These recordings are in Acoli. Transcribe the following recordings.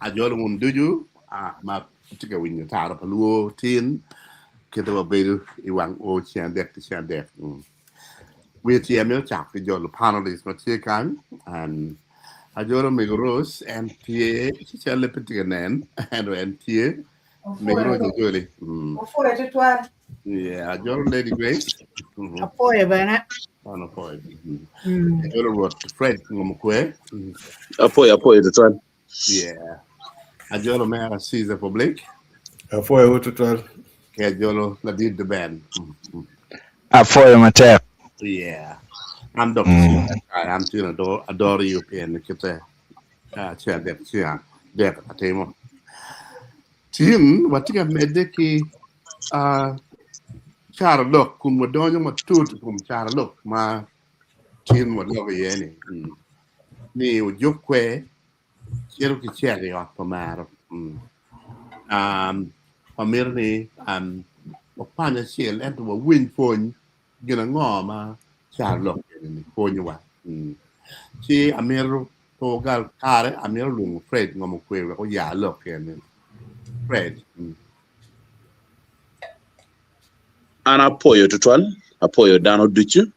Ajolo wun ducu ma tye ka winyo tara pa luo tin kite wabedo i wang o ceng adek ki ceng adek. Wiye tye amito cako ki jolo panelist ma tye kany. Ajolo Mego Rose en tye ci calle pe tye ka nen ento en tye. Mego Rose ajoli. Opwoyo tutwal. Yeah, ajolo Lady Grace. Apwoyo bene. An apwoyo. Ajolo Rwot Fred Ngomokwe. Apwoyo apwoyo tutwal. Yeah. Ajolo Mera Caesar Public. Apwoyo tutwal. Ki ajolo Ladit The Ben. Apwoyo matek. Yeah. An dok mm. an tye adoro adoro European kite ceng adek ceng adek atimo. Tin watye ka medde ki uh, caro lok kun wadonyo matut i kom caro lok ma tin waloko iye ni mm. ni ojuk kwe cito ki cito i ot pa maro. Mm. Um, wamito ni um, wakwany acel ento wawiny pwony gin ango ma caro lok eni pwonyowa. Mm. Ci amito pe wugal kare amito lwongo Fred ngom okwe wek oya lok eni. Fred. Mm. An apwoyo tutwal, apwoyo dano ducu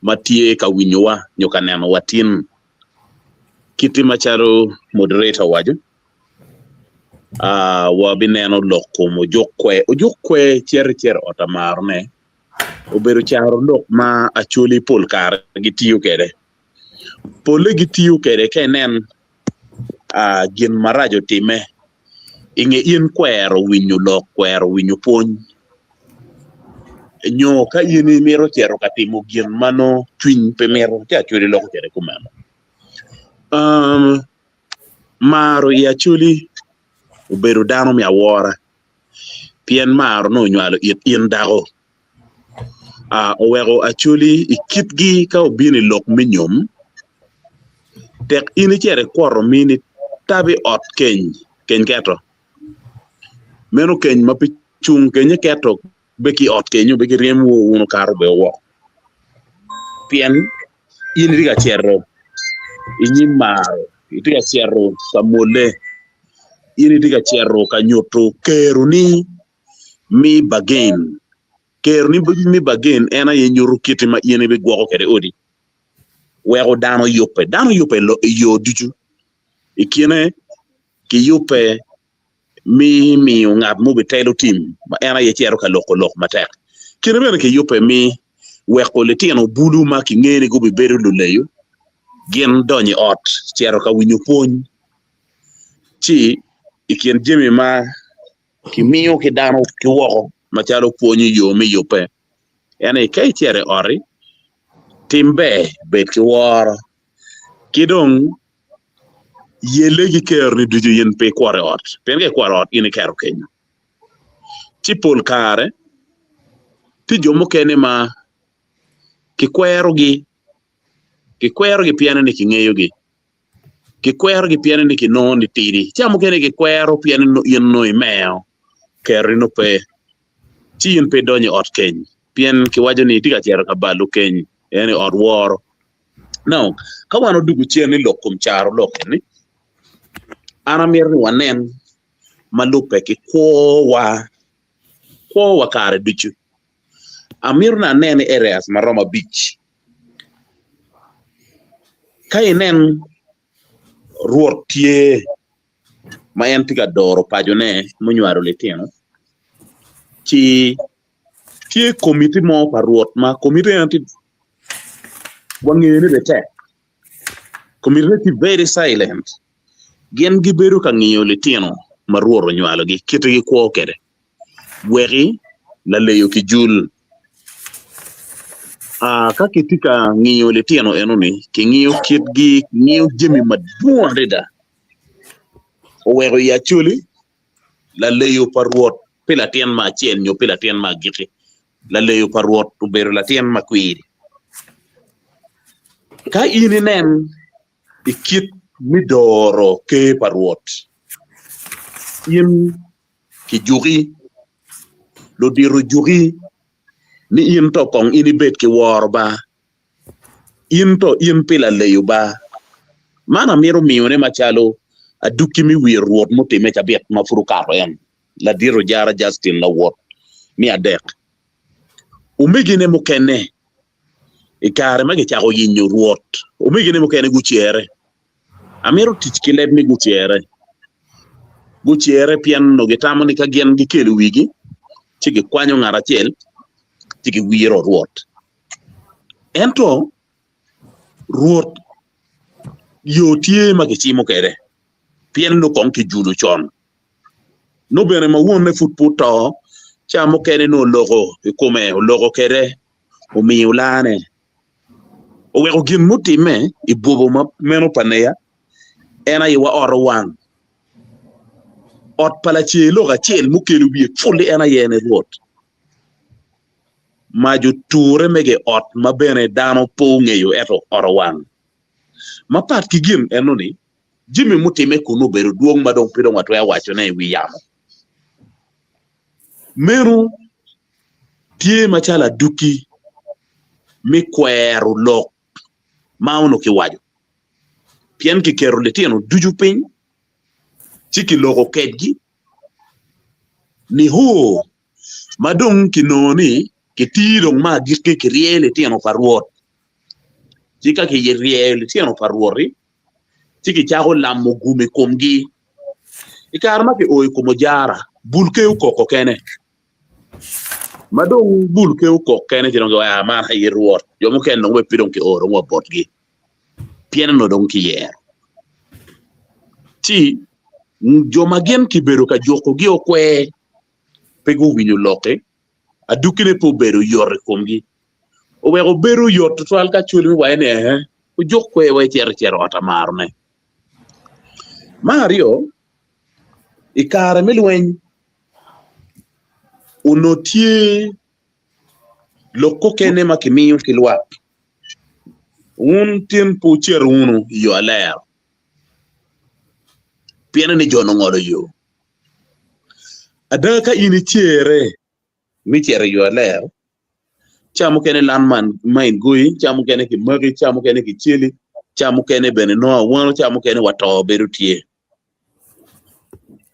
ma tye ka winyowa nyo ka nenowa tin. Kiti macalo moderator owaco, ah, wabineno lok kom ojuk kwe. Ojuk kwe cito icito i ot amarone, obedo caro lok ma Acholi pol kare gitiyo kwede. Polle gitiyo kwede ka inen ah, gin marac otimme i nge in kwero winyo lok, kwero winyo pwony, nyo ka in imito cito ka timo gin ma nongo cwiny pe mito, ci Acholi loko kwede kumeno. Um, maro i Acholi obedo dano me awora pien maro nongo onywalo it in dako. Ah, oweko Acholi i kitgi ka obino i lok me nyom, tek in icito ikwoto mini tabi ot keny, keny keto. Meno keny ma pe cung, kenye keto be ki i ot kenyo be giryemo wun okato be woko. Pien in itye ka cito i nyim maro, itye ka cito ka mwolle, in itye ka cito ka nyuto keroni me bargain. Keroni me bargain en aye nyuto kiti ma in ibigwoko kwede odi. Weko dano yubbe. Dano yubbe i yo ducu. I kine kiyubbe me miyo ngat mo bitelo tim ma en aye cito ka loko lok matek. Kine bene kiyubbe me weko litino bulu ma kingeyo ni gubibedo luleyo gin donyo i ot cito ka winyo pwony. Ci i kin jami ma kimiyo ki dano ki woko macalo pwony i yo me yubbe en aye ka icito i ot-ti tim ber bed ki woro ki dong yelle ki keroni ducu in pe ikwot i ot, pien ka ikwot i ot in iketo kenyo. Ci pol kare tye jo mukene ma kikwerogi, kikwerogi pien ni kingeyogi, kikwerogi pien ni kinongo ni tidi, ca mukene kikwero pien ni in nongo imeo keroni nongo pe, ci in pe idonyo i ot keny pien kiwaco ni itye ka cito ka balo keny en i ot woro. Now, ka wan odwogo cen i lok kom caro lok eni, an amito ni wanen ma lubbe ki kwowa, kwowa kare ducu. Amito ni anen i areas ma romo abic. Ka inen Rwot tye ma en tye ka doro pacone munywalo litino, ci tye komiti mo pa Rwot ma komiti eno tye wangeyo ni bene tek komitine tye very silent gin gibedo ka ngiyo litino ma Rwot onywalogi kit ma gikwo kwede weki laleyo ki jul ka kitye ka ngiyo litino enoni kingiyo kitgi kingiyo jami madwong adada oweko i Acholi laleyo pa Rwot pi latin me acel nyo pi latin me agikki Laleyo pa Rwot obedo latin makwiri. Ka in inen i kit me doro ker pa Rwot, in kijuki, ludito juki ni in to kong in ibed ki woro ba, in to in pi laleyo ba. Man amito miyone macalo. Adukki me wiro Rwot mutimme cabit ma pud okato en, Ladit Ojara Justin Lawot me adek. Omegine mukene i kare ma gicako yenyo Rwot, omegine mukene gucere. Amito tic ki leb ni gucere. Gucere pien onongo gitamo ni ka gin gikelo wigi, ci gikwanyo ngat acel ci giwiro Rwot. Ento Rwot yo tye ma kicimo kwede pien nongo kong kijulo con. Nongo bene ma wonne pud pe oto, ca mukene nongo oloko i kome, oloko kwede, omiyo lane. Oweko gin mutimme i bwobo ma meno pa Neya en aye wa ot owang. Ot pa lacer lok acel mukelo wiye puli en aye ni Rwot. Mac oture mege i ot ma bene dano pe ongeyo ento ot owang. Mapat ki gin eno-ni, jami mutimme kunnu obedo dwong ma dong pe dong watwero wacone i wi yamo. Meno tye macalo adwogi me kwero lok ma onongo kiwaco, pien kiketo litino ducu piny ci kiloko kedgi nio ma dong kinongo ni kitiyo dong me agikki kiryeyo litino pa Rwot. Ci ka kiryeyo litino pa Rwot-ti, ci kicako lamo gum i komgi. I kare ma kio i kom ojara, bul ker okoko kene. Ma dong bul ker okok kene ci dong giwaco, "Ah, man aye Rwot." Jo mukene dong pe dong kioro wa botgi, pien onongo dong kiyero. Ci jo ma gin kibedo ka jukogi okwer pe guwinyo lokki, adukkine pe obedo yot i komgi. Oweko bedo yot tutwal ka cwali me waco ni, Ehe, wujuk kwer wa icito icito ot amarone. Me aryo, i kare me lweny, onongo tye lok mukene ma kimiyo ki lwak. Wun tin pe wucito wunu i yo alero, pien ni jo-ni ongolo yo. Ada ka in icere me cito i yo alero, ca mukene lan main goyi, ca mukene kimaki, ca mukene kiceli, ca mukene bene nongo awano, ca mukene wa to bedo tye.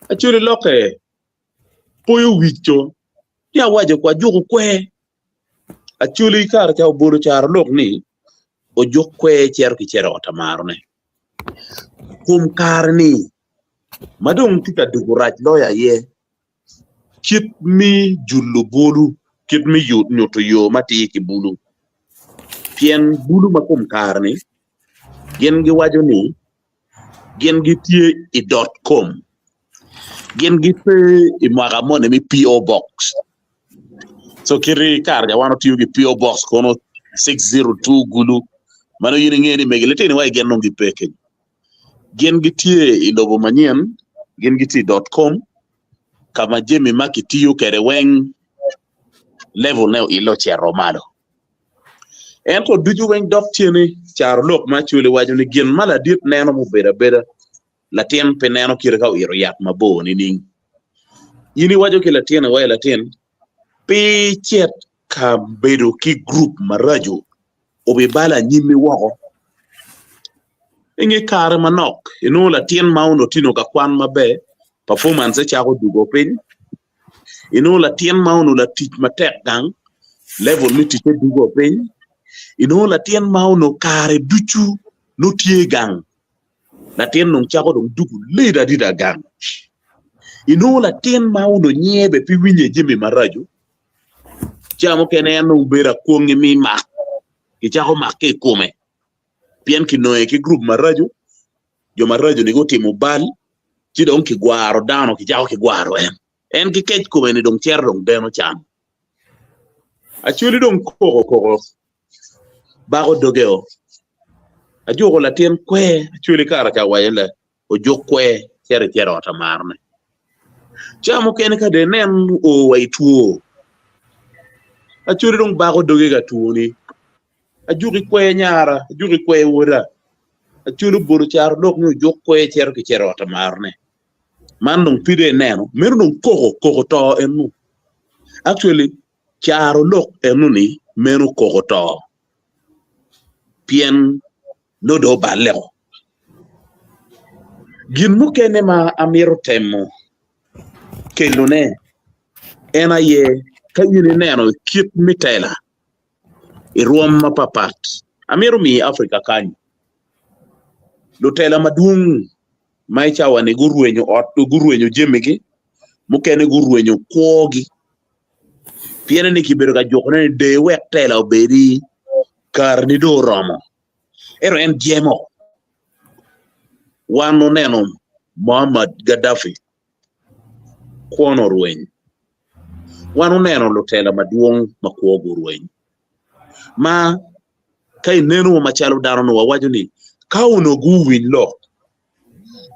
Acholi lokke poyo wic co ni awaco kwa juko kwer. Acholi kare ca obolo caro lok ni ojuk kwer cito ki cito ot amarone. Kom kare ni ma dong tye ka dugo rac loyo aye kit me julo bulu, kit me nyuto yo matir ki bulu. Pien bulu ma kom kare-ni gin giwaco ni gin gitye i dot kom, gin gipe i mwaka moni me PO box. So kit kare ca wan otiyo ki PO box kono 602 Gulu ma nongo in ingeyo ni megi litini wa i gin dong gipe kenyo. Gin gitye i lobo manyen, gin gitye i dot kom ka ma jami ma kitiyo kwede weng level ne oilo ocito malo. Ento ducu weng dok cene caro lok ma Acholi waco ni gin ma ladit neno mubedo abeda latin pe neno kite ka oito yat mabor nining. In iwaco ki latin iwaci latin pe icit ka bedo ki gurup maraco obibalo anyimmi woko. I nge kare manok, inongo latin ma onongo tino ka kwan maber, performance-e cako dugo piny. Inongo latin ma onongo latic matek gang, level me ticce dugo piny. Inongo latin ma onongo kare ducu nongo tye gang, latin dong cako dong dugo late adada gang. Inongo latin ma onongo nyinge bene pe winyo jami maraco, Ca mukene en dong bedo akwongi mi mak, kicako makke i kome pien kinonge ki gurup maraco, jo maraco-ni gutimo bal ci dong kigwaro dano, kicako kigwaro en. En ki kec kome-ni dong cito dong deno can. Acholi dong koko koko bako doge-o. Ajuko latin kwer, Acholi kara ca owaco ni ojuk kwer cito icito ot amarone. Ca mukene ka dong inen oo wa i two, Acholi dong bako doge ka twoni, ajuki kwer nyara, ajuki kwer woda. Acholi obolo caro lok ni ojuk kwer cito ki cito ot amarone. Man dong pide ineno, meno dong koko, koko to eno. Actually, caro lok eno ni meno koko to. Pien nongo dong oballe-o. Gin mukene ma amito temo kelone en aye ka in ineno kit me tela i rwom mapapat. Amito miyo i Africa kany lutela madwong ma i cawa-ni gurwenyo ot, gurwenyo jamigi, mukene gurwenyo kwogi pien ni kibedo ka jukone ni de wek tela obedi kareni dong oromo. Ento en jemo. Wan oneno Muammar Gaddafi kwone orweny. Wan oneno lutela madwong ma kwogi orweny. Ma ka inenowa macalo dano nongo wawaco ni ka onongo guwiny lok,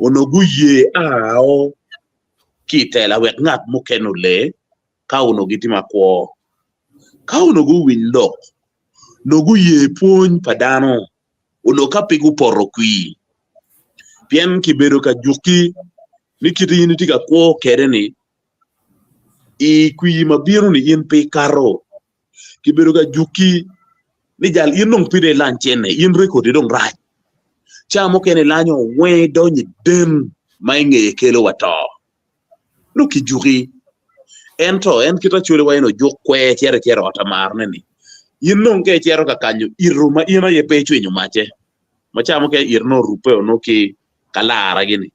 onongo guye ao ki i tela wek ngat mukene ole ka onongo gitye makwo. Ka onongo guwiny lok, onongo guye pwony pa dano, onongo ka pe gupoto kwir. Pien kibedo ka juki ni kit in itye ka kwo kwede-ni, i kwir ma bino-ni in pe ikato. Kibedo ka juki ni jal in dong pe dong ilany cente, in rekodi dong rac. Ca mukene ilanyo weng idonyo i den ma i ngeye kelo wa to. Nongo kijuki. Ento en kit acwali wa en ojuk kwer cito icito i ot amarone ni in dong ka icito ka kanyo ito ma in aye pe icwinyo mace ma ca mukene ito nongo orubbe nongo ki kalara gini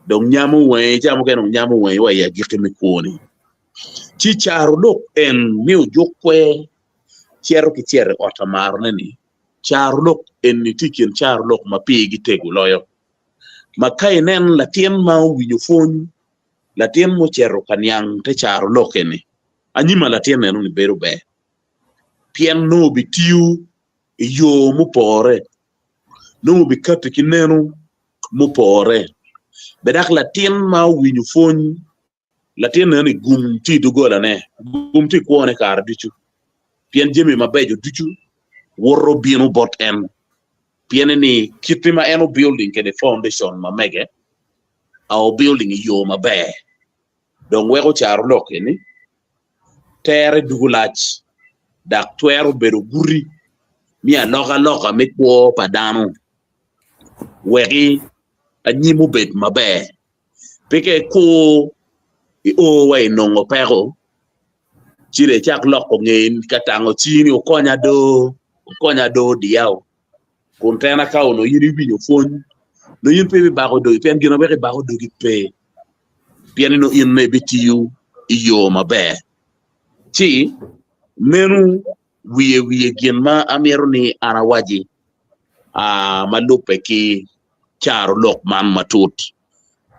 dong nyamo wangi ca mukene dong nyamo wangi wa i agikki me kwoni. Ci caro lok en ni ojuk kwer cito ki cito i ot amarone ni caro lok eni tye i kin caro lok ma pigi tego loyo. Ma ka inen latin ma owinyo pwony, latin mucito ka niang te caro lok eni, anyim ma latin eno-ni bedo ber pien nongo obitiyo i yo mupore, nongo obikati ki neno mupore. Be dok latin ma owinyo pwony Latin neno ni gum tye i doggolane, gum tye i kwone kare ducu, pien jami mabeco ducu woto bino bot en. Piene ni kite ma en obuilding kwede foundation ma mege, a obuilding i yo maber. Dong weko carolok eni tere dugo lac dok twero bedo guti me alokaloka me kwo pa dano weki anyim obed maber. Pe ka ikur io wa i nongo peko, ci dong icak loko ngeyi ka tango cingi ni wukonya do, wukonya do odiya o. Kun tena ka onongo in iwinyo pwony, nongo in pe ibibako dogi pien gin ma weko ibako dogi pe, pien ni nongo in ibitiyo i yo maber. Ci meno wiye wiye gin ma amito ni an awaci ma lubbe ki caro lok man matut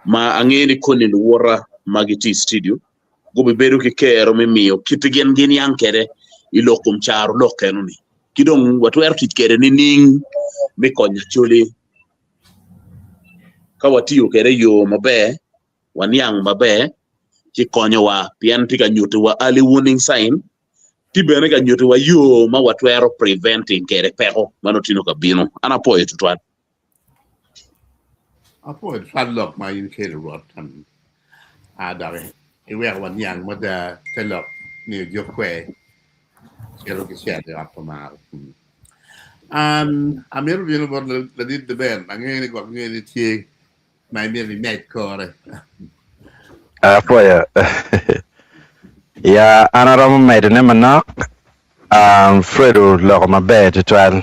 ma angeyo ni koni luwota ma gitye i studio gubibedo ki kero me miyo kit gin giniang kwede i lok kom caro lok eno-ni ki dong watwero tic kwede nining me konyo Acholi ka watiyo kwede i yo maber waniang maber ci konyowa pien tye ka nyutiwa early warning sign tye bene ka nyutiwa yo ma watwero preventing kwede peko ma nongo tye ka bino. An apwoyo tutwal. Apwoyo tutwal lok ma in ikelo Rwot dok iweko waniang mada te lok ni ojuk kwer cito ki cito i ot pa maro. Amito bino bot ladit Deben angeyo ni gwok ngeyo ni tye ma imito imed kore. Apwoyo. Ya an aromo medone manok. Fred oloko maber tutwal.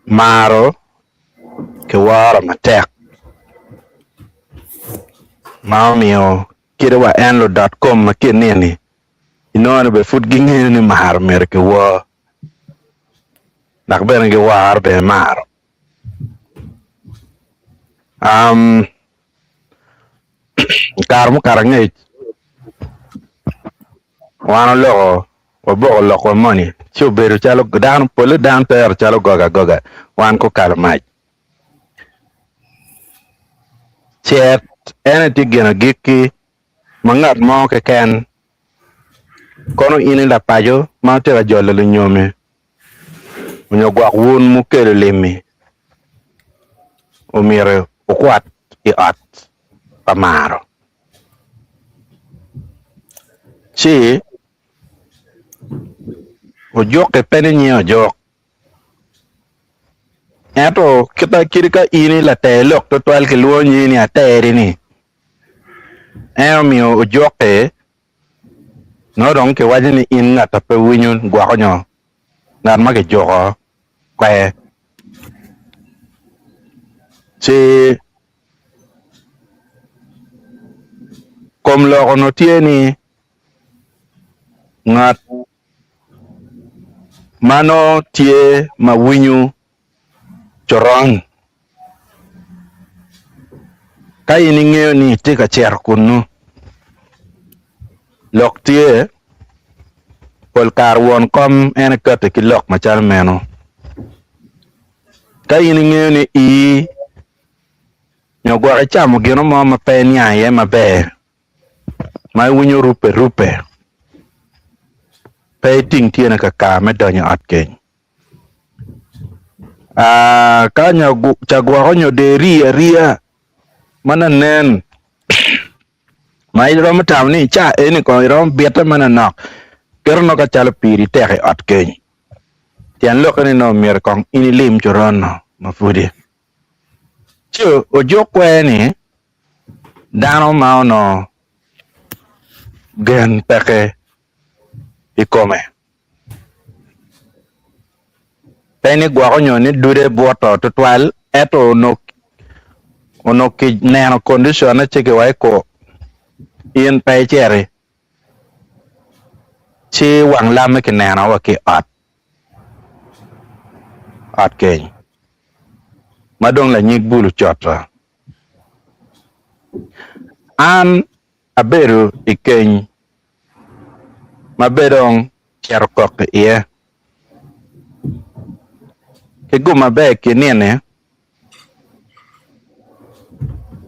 Maro ki woro matek ma omiyo kadi wa en ludot kom ma ki nini inongo ni bene pud gingeyo ni maro myero kiwor dok bene giworo bene maro. I kare mukato angec wan oloko waboko lokwa moni ci obedo calo dano polle dano tero calo goga agoga wan gukalo mac cet en aye tye gin agikki ma ngat mo keken kono in i lapaco ma tye ka jolo lunyomi onyo gwok wun mukelo lim-mi omyero wukwat i ot pa maro ci ojuki pe ni nyinge ojuk. Ento kita kadi ka in i later lok twatwal kilwongo nyingi ni ateri ni en omiyo ojukke nongo dong kiwaco ni in ngat a pe winyo gwoko nyo ngat ma kijuko kwer ci kom lok onongo tye ni ngat ma nongo tye ma winyo coron. Ka in ingeyo ni itye ka cito kunnu, lok tye, pol kare won kom en ekatti ki lok macalo meno. Ka in ingeyo ni ii nyo gwok icamo gino mo ma pe iniang iye maber, ma iwinyo rubbe rubbe, pe iting tyene kakar me donyo i ot keny. Ka cagwoko nyo dong iri ariya ma nanen ma iromo tamo ni ca eni kong iromo bite manonok keto nongo ka calo piri tek i ot keny tyen lokke ni nongo myero kong in ilim coron-nu ma pudi ci ojuk kwer ni dano ma onongo gen peke i kome. Pe ni gwoko nyo ni dude bwoto tutwal ento onongo kineno kondicone ci kiwaco ko in pe iciti ci wang lamme kineno wa ki i ot ot keny ma dong lanyig bul ocoto. An abedo i keny ma be dong cito kok iye. Ki gum maber ki nini,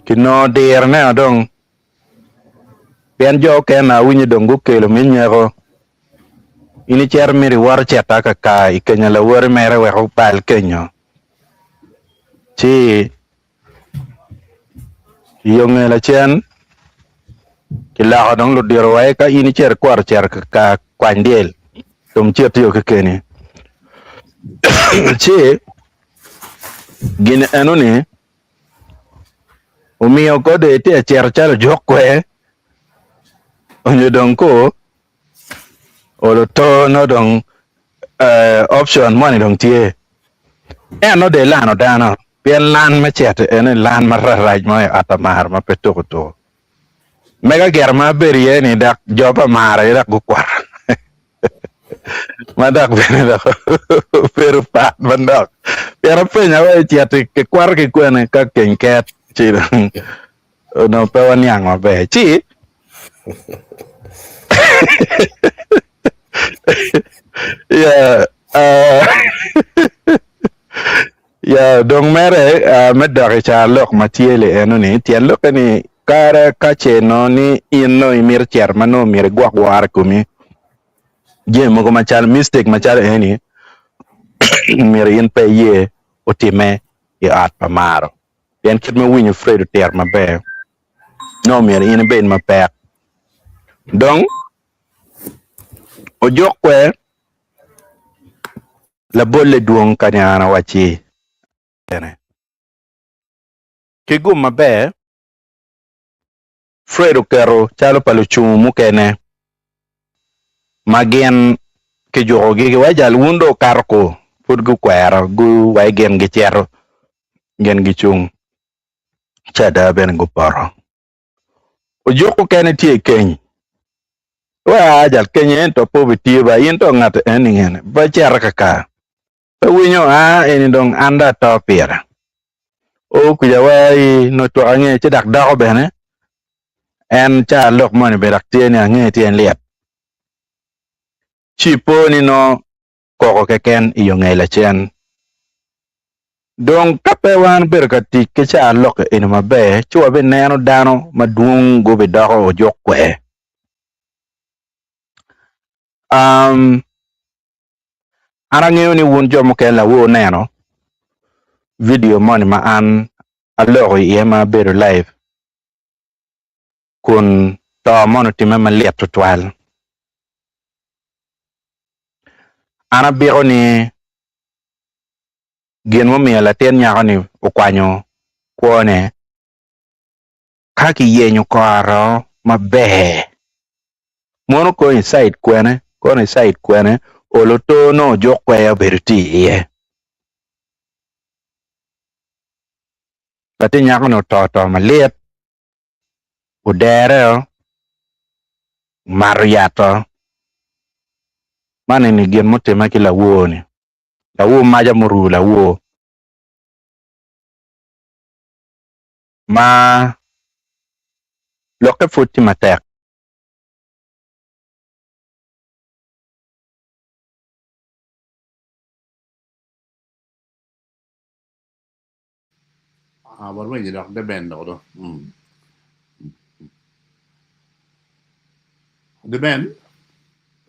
kinongo dirone dong pien jo okene awinyo dong gukelo me nyeko in icito myero iwot icita kakar i kenyo lawoti mere wek obal kenyo ci I yo nge lacen, kiloko dong ludito wa ka in icito ikwoto cito ka kwany dyel dong cit iyo kekeni ci gin enoni omiyo kode itye ka cito calo ojuk kwer onyo dong ko olo to nongo dong option moni dong tye ento nongo dong ilano dano pien lan me cito eni lan mararac mo i ot amaro ma pe tuko tuko mega gire ma abedo iye ni dok jo pa amaro aye dok gukwata ma dok bene dok obedo pat manok pien apenya wa icito kikwato ki kwene ka keny ket ci dong onongo pe waniang maber ci yeah, uh, yeah, dong mere uh, me dok i carolok ma tye li eno-ni tyen lokke ni kare ka ce nongo ni in nongo imito cito ma nongo myero igwok woro i komi jami mogo macalo mistake macalo eni myero in pe iye otimme i ot pa maro. Pien kit ma winyo Fred otito maber, nongo myero in ibed mapek. Dong, ojuk kwer labolle dwong ka ni an awacci bene. Ki gum maber, Fred oketo calo pa lucungu mukene ma gin kijukogi giwaco jal wun dong wukato ku pud gukwero guwaco gin gicito gin gicung ci ada bene gupoto. Ojuk mukene tye i keny wa jal keny ento pe obitiyo ba in to ngat eni ngene pe cito kakar pe winyo aa eni dong an dong ato pire o kuca wa i nongo twak ange ci dok doko bene en ca lok moni bene dok tye ni ange tye en lyet ci ipo ni nongo koko keken i yo nge lacen. Dong ka pe wan obedo ka tic ki ca lok eni maber ci wabineno dano madwong gubidoko ojuk kwer. Um, An angeyo ni wun jo mukene lawu wuneno vidio moni ma an aloko iye ma abedo live kun to moni otimme malit tutwal. An abiko ni. Gin mumiyo latin nyako-ni okwanyo kwone, ka kiyenyo koro maber, mono kong i caid kwene, kono i caid kwene, olo to nongo ojuk kwer obedo tye iye. Latin nyako-ni oto to malit, odere-o, omato yat-to, man eni gin mutimme ki lawor-ni. Lawor maca muruko lawor ma lokke pud tye matek. Ah, warwenyo dok Deben dok do. Deben,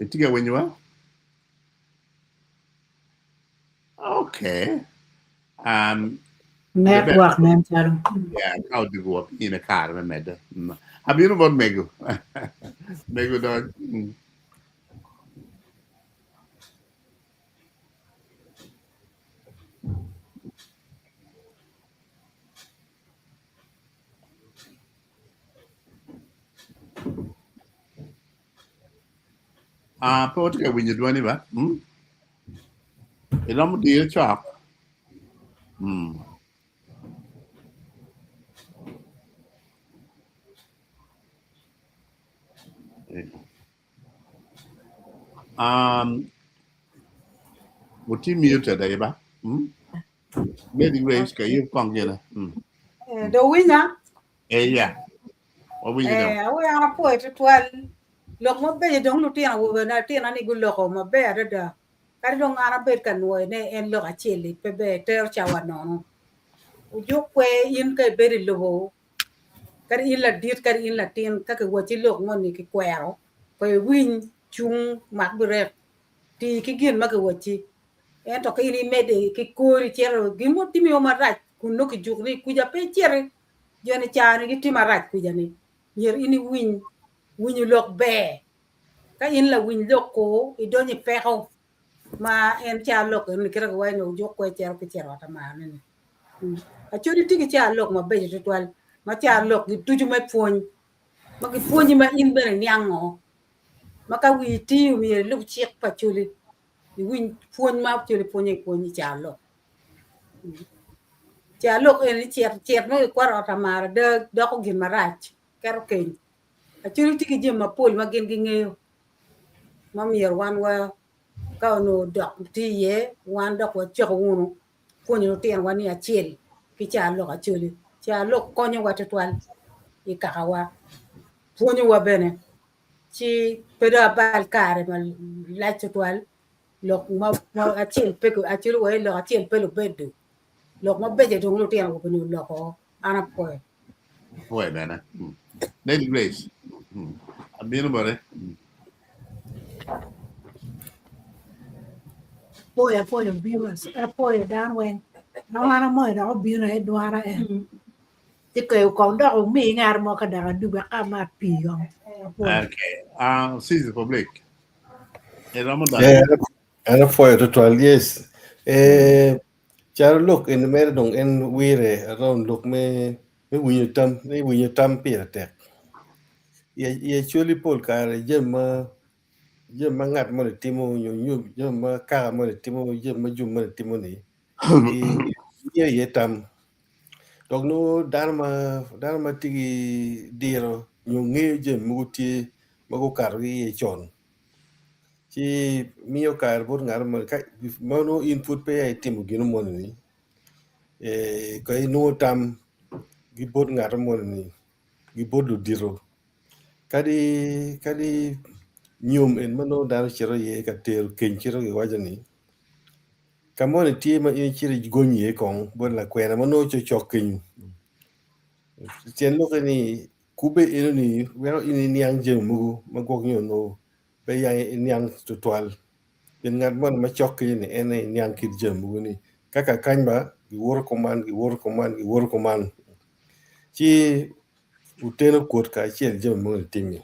itye ka winyowa? Okay. Um, Deben, Network nen calo. yeah, ka odiko wa piny me kare me medde. Abino bot mego. Mego dong. Ah, pe watye ka winyo dwani ba? Mm? Iromo diyo cok? Mm. Um, Wuti muted aye ba? Mm? Lady Grace, ka in kong gine. Eh, do winya? Eh, yeah. Wawinyo dong. Eh, awe an apwoyo tutwal. Lok mabeco dong lutino awobe na atina ni guloko maber adada. Kadi dong an abed ka nwoyo ne en lok acel-li pe ber tero cawa nono. Ujuk kwe in ka ibedo i lobo kadi in ladit kadi in latin ka kiwacci lok moni kikwero pe iwiny cung mak birek ti ki gin ma kiwacci ento ka in imedde ki kori icito gin mo timiwa marac kun nongo kijuko ni kuca pe iciti joni caa-ni gitye marac kuca-ni myero in iwiny winyo lok ber ka in lawiny lok ku idonyo i peko ma en caa lok eno ni kite kiwaco ni ojuk kwe cito ki cito ot amaro-ni. Acholi tye ki caa lok mabeco tutwal ma caa lok gi ducu me pwony ma gipwonyi ma in bene iniang ngo ma ka wii tiyo myero ilub cik pa Acholi iwiny pwony ma Acholi pwonyo i pwony i caa lok. Caa lok eni cet cet ma kikwato ot amaro ada doko gin marac keto keny. Acholi tye ki jami mapol ma gin gingeyo ma myero wan wa ka onongo dok tye iye wan dok wacako wunu pwonyo lutinowa ni acel ki carolok Acholi. Carolok konyowa tutwal i kakawa, pwonyowa bene ci pe dong abal kare malac tutwal lok ma acel pe Acholi waco ni lok acel pe lubedo lok mabeco dong lutino awobe ni oloko an apwoyo. Apwoyo bene. Lady Grace, abino bote. Apoyo apoyo viewers, apoyo dano weng. An amoyo dok obino aye dwana en. Ci keyo kong dok wumi ngat mo ka dok aduga ka amat pii kong. Apoyo. Okay. Caesar Public. Iromo dok. Eh, an apwoyo tutwal, yes. Eh, calo lok eni mere dong en wire around lok me me winyo tam, me winyo tam pire tek. I Acholi pol kare jami ma jami ma ngat moni timo nyo nyo jami ma kaka moni timo jami ma jum moni timo ni miyo iye tam. Dok nongo dano ma dano ma tye ki diro nyo ngeyo jami mogo tye ma gukato ki iye con ci miyo kare bot ngat moni ka ma nongo in pud peya itimo gino moni ni ka inongo tam ki bot ngat moni ni ki bot ludito kadi kadi nyom eni ma nongo dano cito iye ka tero keny cito giwaco ni ka moni tye ma in icito igony iye kong bot lakwena ma nongo cokcok kenyo tyen lokke ni kubbe enoni weko in iniang jami mogo ma gwok nyo onongo pe ya iniang tutwal pien ngat moni macok kenyo ni en aye niang kit jami mogo ni kaka kany ba giwoto kuman giwoto kuman giwoto kuman ci uteno kwot kacel jami mogo ni timi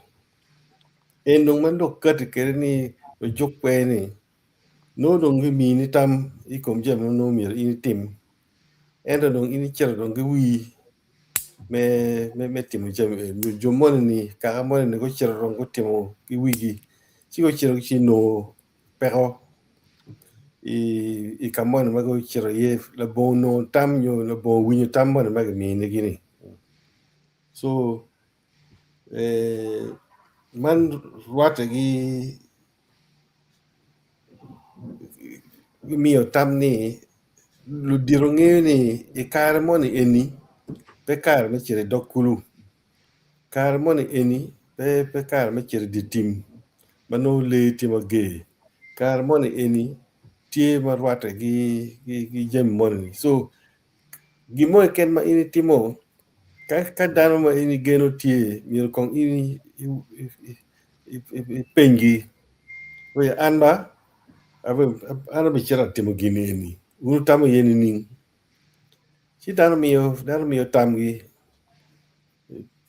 en dong ma lok kati kwede ni ojuk kwe ni. Nongo dong gimini tam i kom jami ma nongo myero in itim, ento dong in icito dong ki wii me me timo jami eni. Jo moni-ni kaka moni-ni gucito dong gutimo ki wigi ci gucito ci inongo peko i ka moni ma gucito iye labongo nongo tam nyo labongo winyo tam moni ma kiminigi-ni. So man rwatte ki miyo tam ni ludito ngeyo ni i kare moni eni pe kare me cito i dog kulu. Kare moni eni pe pe kare me cito i dye tim ma nongo lee tye mager kare moni eni tye ma rwatte ki jami moni so gin mo keken ma in itimo ka dano ma in igeno tye myero kong in ipenygi an ba an abicito atimo gin eni wun wutamo iye nining? Ci dano miyo dano miyo tamgi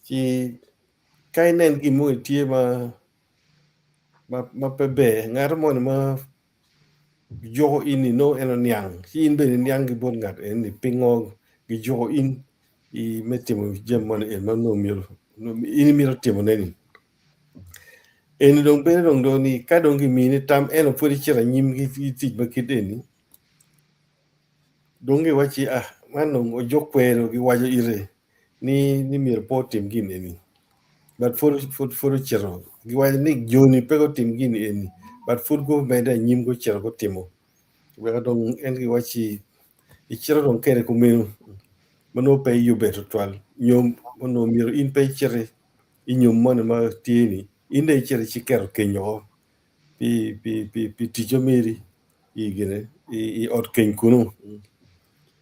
ci ka inen gin moni tye ma ma pe ber ngat moni ma juko in ni nongo en oniang ci in bene iniang ki bot ngat eni ni pingo gijuko in i me timo jami moni eni ma nongo myero in imito timone ni. Eni dong bedo dong dong ni ka dong gimini tam ento pud icito anyim ki tic ma kit eni Dong giwacci, Ah, man dong ojuk kwero giwaco ite ni ni myero pe otim gin eni. But pud pud pud ocito. Giwaco ni joni pe gutim gin eni, but pud gumedde anyim gucito gutimo. Weko dong en giwacci icito dong kede kumeno ma nongo pe iyubbe tutwal nyo onongo myero in pe iciti i nyom moni ma tye ni in dong icito iciketo keny woko pi pi pi pi tic ma meri. I gine i ot keny kunu.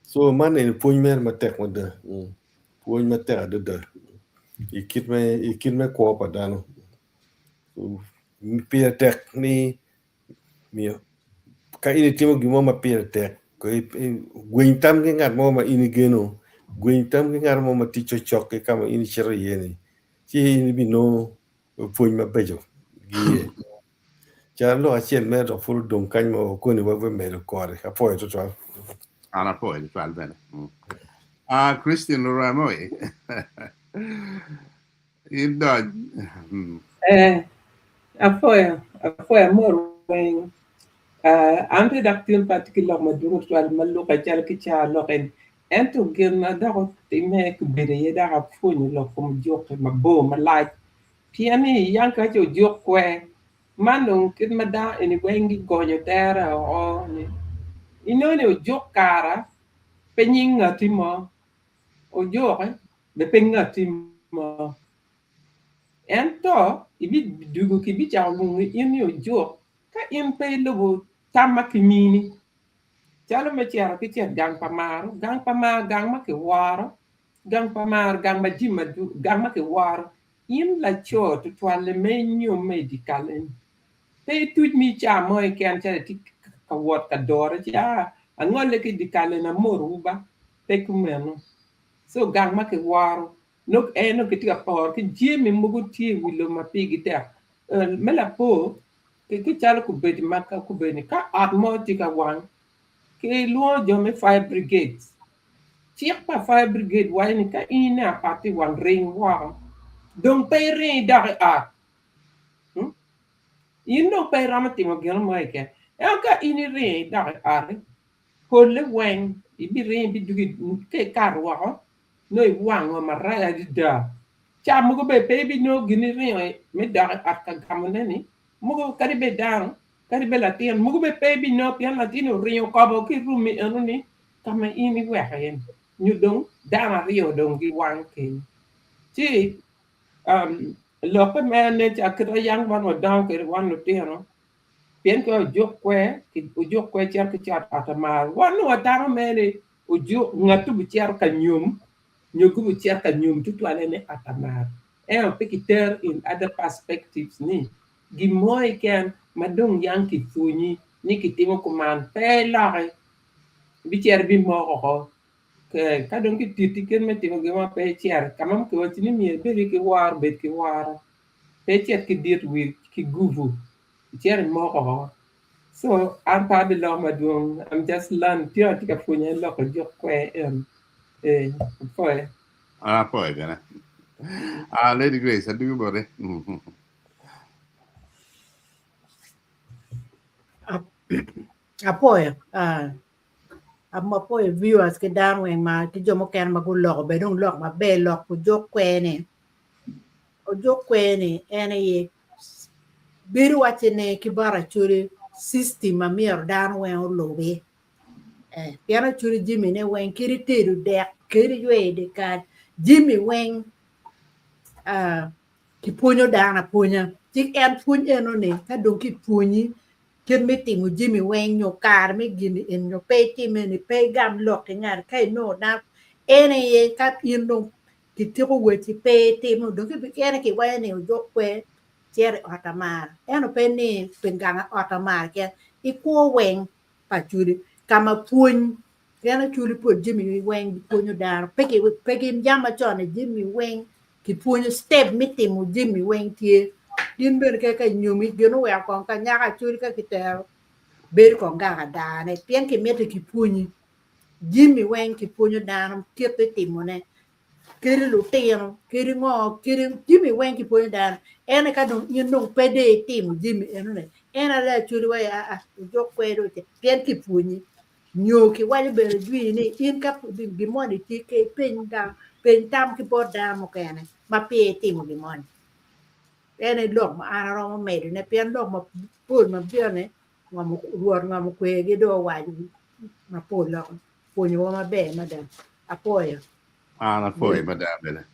So man eni pwony mere matek mada, pwony matek adada i kit me i kit me kwo pa dano. Pire tek ni miyo ka in itimo gin mo ma pire tek gweny tam ki ngat mo ma in igeno, gweny tam ki ngat mo ma tye cokcok ki ka ma in icito iye ni ci in ibinongo pwony mabeco ki iye. Cal lok acel mere dok pud odong kany ma wakoni wa medo kore. Apwoyo tutwal. An apwoyo tutwal bene. Ah, Christine Luremo in dony. Eh, apwoyo, apwoyo amor weng. Uh, an pe dok tin pe atye ki lok madwong tutwal ma lukke calo ki caa lok eni. Ento gin ma dok otimme kibedo iye dok apwonyo lok kom ojukke mabor malac. Pien ni yang ka ce ojuk kwer, man dong kit ma dano eni weng gigonyo tere oko ni inongo ni ojuk kara pe nying ngati mo, ojuke bene pe ngati mo. Ento ibidwogo kibicako lwongi in ni ojuk ka in pe ilubo tam ma kimini. Calo me cito ki cet gang pa maro, gang pa maro gang ma kiworo, gang pa maro gang ma jami madwong gang ma kiworo. In laco tutwalle ma inyomme i dye kal eni, pe ituc mi caa mo keken calo itye ka wot ka dore ci aa angolle ki i dye kal eni amorowu ba, pe kumeno. So gang ma kiworo nongo en nongo kitye ka poro ki jami mogo tye i wi lobo ma pigi tek. Me lapor, ki calo kobedi ma kobedi-ni ka ot mo tye ka wang kilwongo jo me fire brigade. Cik pa fire brigade waco ni ka in ineno ot tye wang ring woko dong pe iring idok i ot. In dong pe iromo timo gin mo keken. Ento ka in iringo idok i ot-ti, polle weng ibiringo ibidwogo ka ikato woko nongo iwango marac adada. Ca mogo bene pe ibinongo gin iringo me dok i ot ka gamone-ni mogo kadi bed dano kadi bed latin mogo bene pe ibinongo pien latin oringo okobo ki i room-mi enoni ka ma in iweko iye-ni nyo dong dano aryo dong giwang kenyo. Ci lokke mere nen calo kit ma yang wan wadongo kwede wan lutino pien ka ojuk kwer ojuk kwer cito ki ot amar wan nongo watamo mere ni ojuk ngat obicito ka nyom nyo gubicito ka nyom tutwalle ni ot amar ento pe kitero in other perspectives ni gin mo keken ma dong yang kipwonyi ni kitimo kuman pe iloki ibicito ibimoko oko ka dong kititi kit me timo gin mo pe icito ka ma kiwaci ni myero ibed ki woro bed ki woro pe icit ki dit wir ki gubu icito imoko oko. So an pe abiloko madwong, I'm just learning, tye atye ka pwonye loko juk kwer eni. Eh, apwoye. An apwoye bene. Ah, Lady Grace, adwogi boti. Apwoyo. Ah, apwoyo viewers ki dano weng ma ki jo mukene ma guloko bene dong lok maber lok ojuk kwer ni. Ojuk kwer ni en aye bedo wacce ne ki bot Acholi system ma myero dano weng olubi. Eh, pien Acholi jami ne weng kadi tedo dek, kadi yweyo dyekal, jami weng ah, kipwonyo dano apwonya. Ci en pwony eno ni ka dong kipwonyi kit me timo jami weng nyo kare me gini eni nyo pe itim eni pe igam lok ki ngat ka inongo dano en aye ka in dong Kitiko weci pe itimo dong en aye kiwaco ni ojuk kwer cito i ot amara ento pe ni pi gang ot amara keken i kwo weng pa Acholi ka ma pwony pien Acholi pol jami weng gipwonyo dano pe ki yam macon ni jami weng kipwonyo step me timo jami weng tye gin bene ka inyomi gin oweko kong ka nyako Acholi ka kitero bedo kong gang adane pien kimiti kipwonyi Jami weng kipwonyo dano kit me timone, kadi lutino, kadi ngo, kadi jami weng kipwonyo dano. Ento ka dong in dong pe dong itimo jami enoni, en aye acwali wa aa ojuk kwede oce pien kipwonyi. Nyo kiwaco bene jwi ni in ka gin moni tye ke ipeny dano, peny tam ki bot dano mukene ma peya itimo gin moni. En aye lok ma an aromo medone pien lok mapol ma bino-ni Rwot ngom okwergi dong owaco mapol lok pwonyowa maber mada. Apwoyo. An apwoyo mada bene.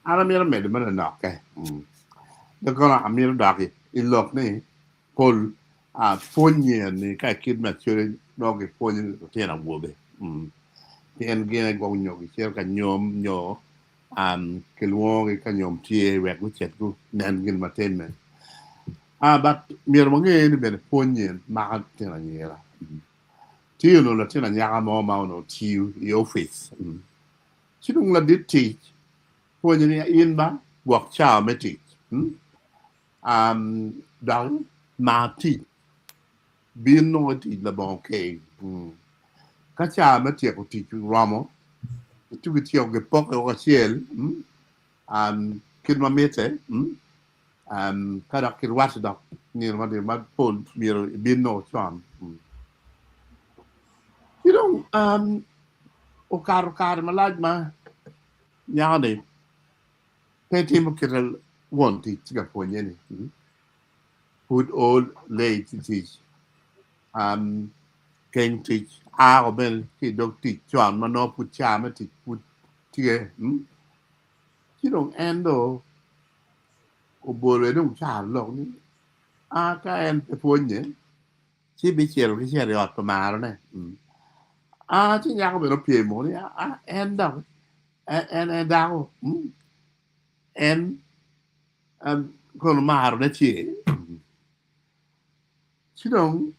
An amito medo me lanokke. Dok kono amito dok i lok ni pol pwonye ni ka i kit me acwali nongo gipwonyo lutino awobe. Pien gin aye gwok nyo gicito ka nyom nyo kilwongogi ka nyom tye wek gucit gunen gin ma timme. But myero wange ni bene pwony-nyi mako latin anyira. Tye onongo latin anyaka mo ma onongo tiyo i opic. Ci dong ladit tic pwonye ni in ba gwok cawa me tic dok mar tic bin nongo i tic labongo keng. Ka cawa me tyeko tic oromo ci gityeko gipoke woko acel kit ma mitte. Ka dok kirwatte dok nino ma mapol myero ibin nongo con. Ci dong okato kare malac ma nyako-ni pe timo kite won tic tye ka pwonye-ni. Pud o late i tic, keng tic a bene ki i dog tic con ma nongo pud ca me tic pud tye. Ci dong en dong obolo dong caro lok ni a ka en pe pwonye ci bicito ki cito i ot pa marone. A ci nyako bene opyemo ni a en dok en en dako en kono marone tye. Ci dong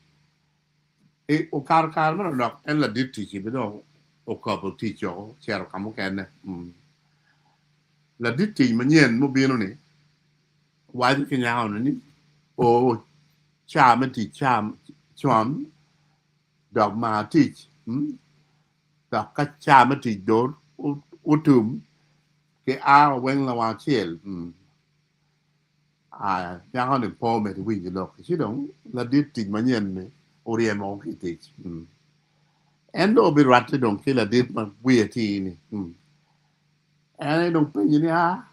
okato kare manok en ladit tic-ci bene dong okobo tic woko ocito ka mukene. Ladit tic manyen mubino-ni waco ki nyako-ni ni o ca me tic ca con dok mar tic dok ka ca me tic dong otum ki a weng lawang acel. Nyako-ni pe omedde winyo lok-ki ci dong ladit tic manyen-ni oryemo woko ki i tic. En dong obirwatte dong ki ladit ma wiye atir-ni. En aye dong penye ni, Aa,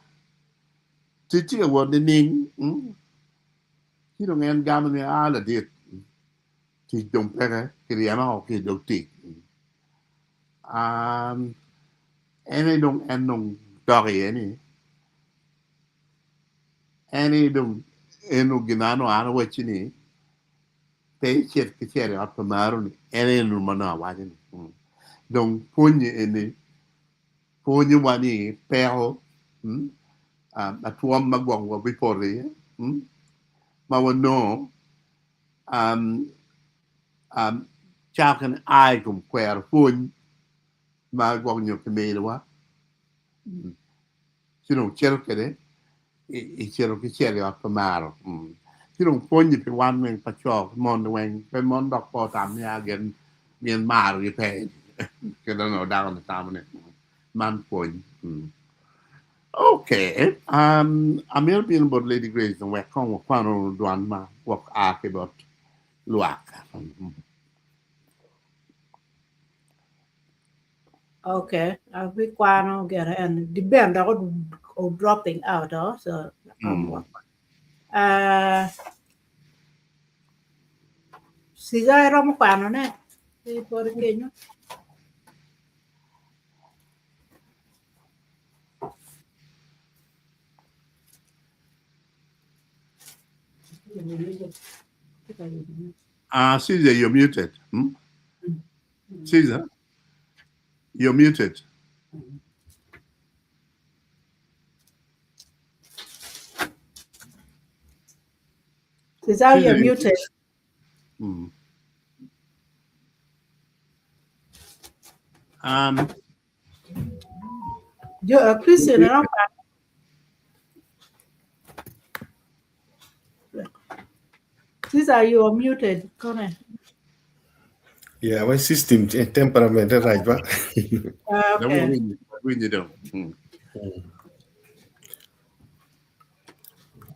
tic tye ka wot nining? Ci dong en gamo ni, Aa, ladit, tic dong peke, kiryema woko ki i dog tic. En aye dong en dong dok iye ni, En aye dong eno gin ma nongo an awacci ni pe icit ki cito i ot pa maroni, en aye eno ma nongo awaco ni. Dong pwonye eni pwonyowa ni peko atwom ma gwok wabipoto iye ma wanongo cako kene a i kom kwero pwony ma gwok nyo kiminiwa. Ci dong cito kwede, icito ki cito i ot pa maro. Ci dong pwonyi pi wan weng pa co ki mon weng pe mon dok pe otam ni a gin gin marogi pe kit ma onongo dako ni tamo ni man pwony. Mm. Okay, um, amito bino bot Lady Grace wek kong wakwanu dwan ma gwok a ki bot lwak. Okay, abikwano gire en dibend dok o dropping out oh, so mm. uh, Siga iromo kwano ne i pore kenyo. Ah, uh, Caesar, you're muted. Hmm? Caesar, you're muted. Caesar, you're muted. Mm. Um, Jo, uh, Christian, iromo kwano. Caesar, you are muted. Kone. Yeah, my system eh, temperament eh, right ba? Uh, okay. Winyi dong. Mm.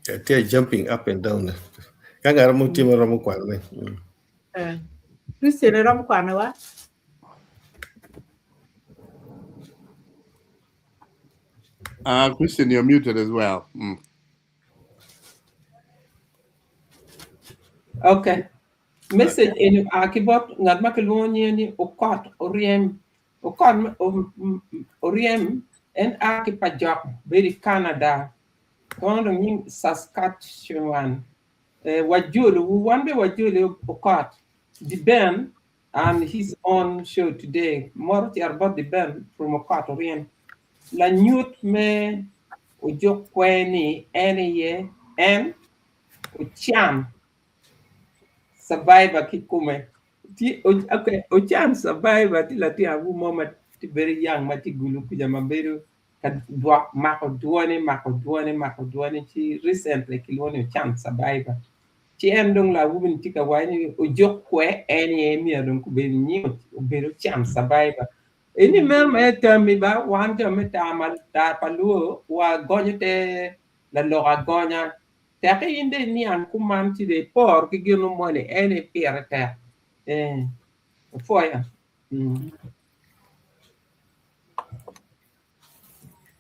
Yeah, tye jumping up and down. Ka ngat mo tye ma romo kwanone. Mm. Uh, Christian, iromo kwano wa? Christian, you're muted as well. Mm. Okay. Message eni oa ki bot ngat ma kilwongo nyinge ni Okot Oryem. Okot Oryem en a ki pa jok bedo i Canada. Kono dong nying Saskatchewan. Eh, wajolowu, wan be wajoli Okot. Diben and his own show today. Moro ocito bot Diben from Okot Oryem. Lanyut me ojuk kwer ni en aye en Ocan Survivor kikome. Tye, okay, Ocan Survivor tye latin awobi mo ma tye very young ma tye i Gulu kuca ma bedo ka dwok mako dwone mako dwone mako dwone ci recently kilwongo ni Ocan Survivor. Ci en dong lawobi ni tye ka waco ni ojuk kwer en aye myero dong kubed nyinge obed Ocan Survivor. Eni meno ma aye tammi ba wan jo me tar pa luo wa gonyo te lalok agonya. Tek in dong iniang kuman ci dong iporo ki gin moni en aye pire tek. Ee, apwoyo. Mm.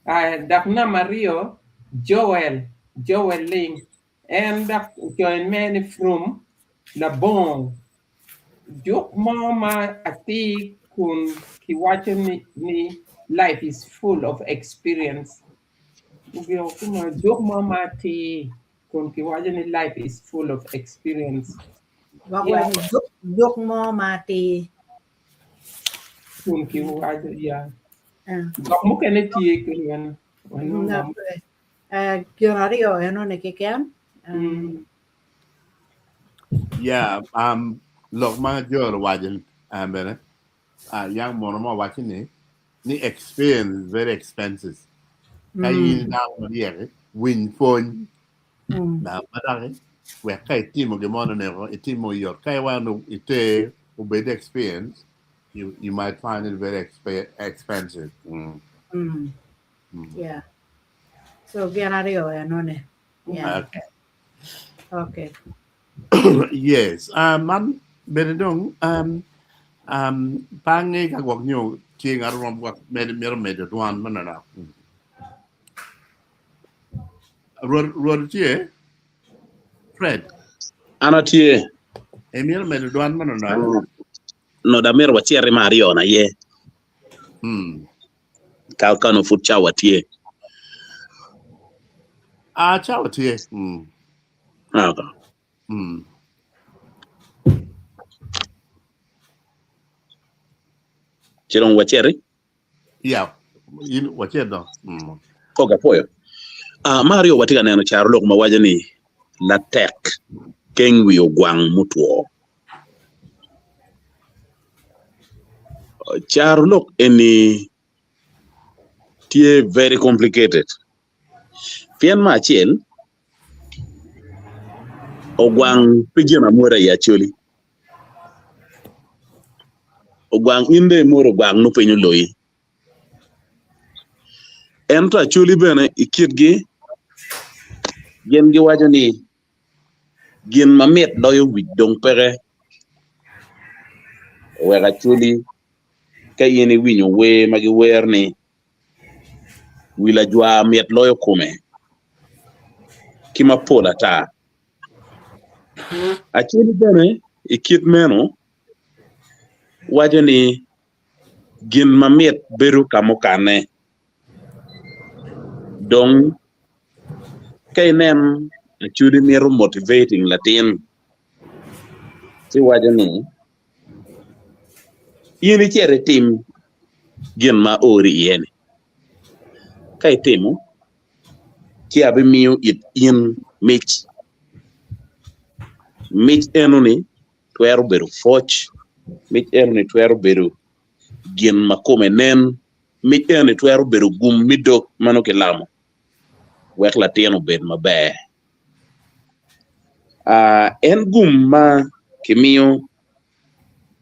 Ah, dok namba aryo, Joel, Joel Ling. En dok ocoyo mere ni from labongo juk mo ma atir kun kiwaco ni, ni life is full of experience. Ogiko kuma juk mo ma atir kun kiwaco ni life is full of experience. Gwok Yeah. waco juk, juk mo ma atir. Kun kiwaco ya. Ah. Dok mukene tye kadi wan wanongo. Na, eh, gin aryo enoni keken. Ah, Mm. Yeah, um, lok ma Joel owaco um, bene, uh, yang mono mo owaco ni, ni experience is very expensive. Ka in mm, dano maryek, winy pwony mm, na madaki wek ka itimo gin mo oneko itimo yot. Ka iwano iter obed experience, you, you might find it very exp expensive. Mm. mm, Mm. yeah. So gin aryo enoni. Yeah. Okay. Okay. Yes, um, man bene dong um, um, pe ange ka gwok nyo tye ngat mo gwok med, mito medo dwan me nonok. Rwot, Rwot tye? Fred, An atye. imito medo dwan me nonok? No, da myero wacit ma aryo na aye. Mm. Ka kano pud cawa tye. Ah, cawa tye. Mm. Ah, okay. Mm. Ci dong waciti? Yeah, in wacit dong. Mm. Ok, apwoyo. Ah, ma aryo watye ka neno carolok ma waco ni latek keng wi ogwang mutwo. Carolok eni tye very complicated. Pien me acel, Ogwang pe gin amwoda i Acholi. Ogwang in dong imwodo ogwang nongo piny oloyi. Ento Acholi bene i kitgi gin giwaco ni gin mamit loyo wic dong peke oweko Acholi ka in iwinyo wer ma giwero ni wi lajwa mit loyo kome ki mapol ata. Acholi bene i kit meno waco ni gin mamit bedo ka mukane. Dong ka inen Acholi mito motivating latin ci waco ni in icit itim gin ma aori iye-ni, ka itimo ci abimiyo it in mic, mic enoni twero bedo pwoc, mic enoni twero bedo gin ma kome nen, mic enoni twero bedo gum me dog ma nongo kilamo wek latin obed maber. En gum ma kimiyo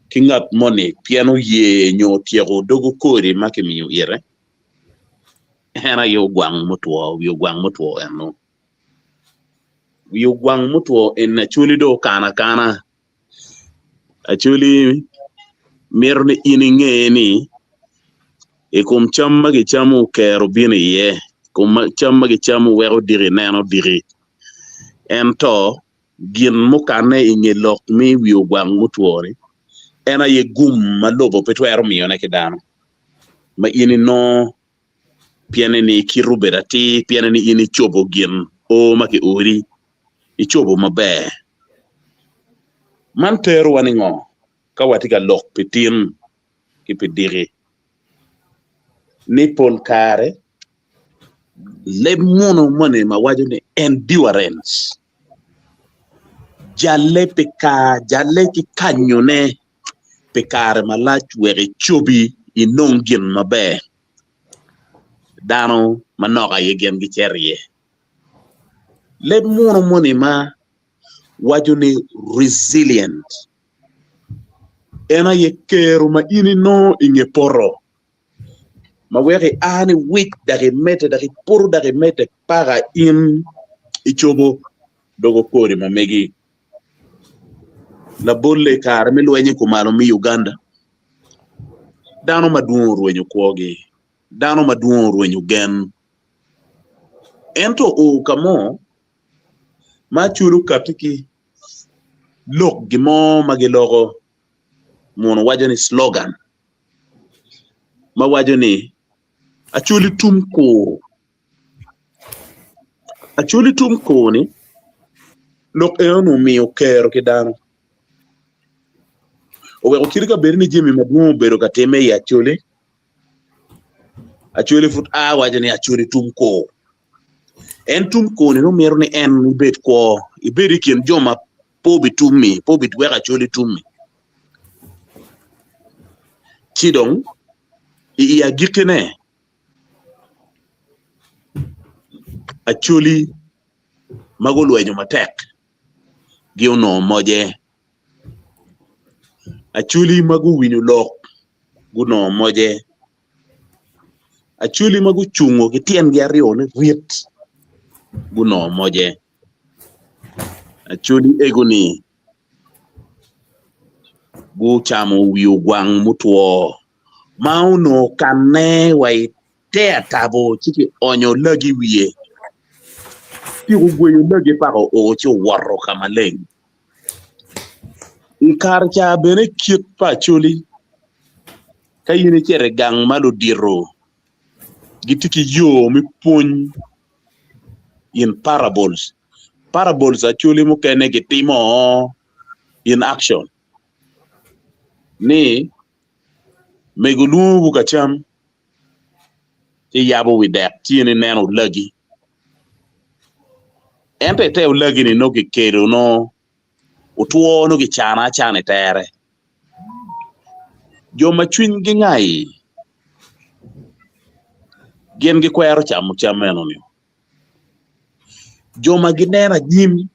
ki ngat moni pien oye nyo otyeko dogo kodi ma kimiyo ite, en aye ogwang mutwo, wi ogwang mutwo eno. Wi ogwang mutwo eni Acholi dong okano akana. Acholi mito ni in inge ni i kom cam ma gicamo kero bino iye, i kom cam ma gicamo weko diki neno diki. Ento gin mukane i nge lok me wi ogwang mutwo-ni en aye gum ma lobo pe twero miyone ki dano ma in inongo pienne ni kiti obedo atir, pienne ni in icobo gin o ma kiori icobo maber. Man terowa ni ngo ka watye ka lok pi tin ki pi diki? Ni pol kare leb munu moni ma waco ni endurance jalle pi kare jalle ki kanyone pi kare malac wek icobi inong gin maber dano manok aye gin gicito iye. Leb munu moni ma waco ni resilient en aye kero ma in inongo i nge poto ma weko ia ni wic dok imedde dok ipoto dok imedde paka in icobo dogo kori ma megi. Labolle i kare me lweny i kumalo me Uganda, dano madwong orwenyo kwogi, dano madwong orwenyo gen. Ento oo ka mo ma Acholi okatti ki lok gin mo ma giloko muno waco ni slogan ma waco ni Acholi tum kur. Acholi tum kur-ni lok enoni omiyo kero ki dano oweko kit ka bed ni jami madwong obedo ka timme i Acholi Acholi pud a waco ni Acholi tum kur. En tum kur-ni nongo mito ni en ibed kwo, ibed i kin jo ma pe obitummi, pe obiweko Acholi tummi. Ci dong i agikkine Acholi ma gulwenyo matek gi onongo moje. Acholi ma guwinyo lok gunongo moje. Acholi ma gucungo ki tyengi aryo ni rit gunongo moje. Acholi ego-ni gucamo wi ogwang mutwo ma onongo okanne wa i te atabo ci kionyo lagi i wiye ci ogweyo lagi paka oo ci owoto ka maleng. I kare ca bene kit pa Acholi ka in icito i gang ma ludito gitye ki yo me pwony in parables, parables Acholi mukene gitimo in action ni mego lwongowu ka cam ci yabo wi dek ci in ineno olagi ento ite olagi-ni nongo kikelo nongo otwo nongo kicano acana i tere jo ma cwinygi ngai gin gikwero camo cam meno-ni jo ma gineno anyim.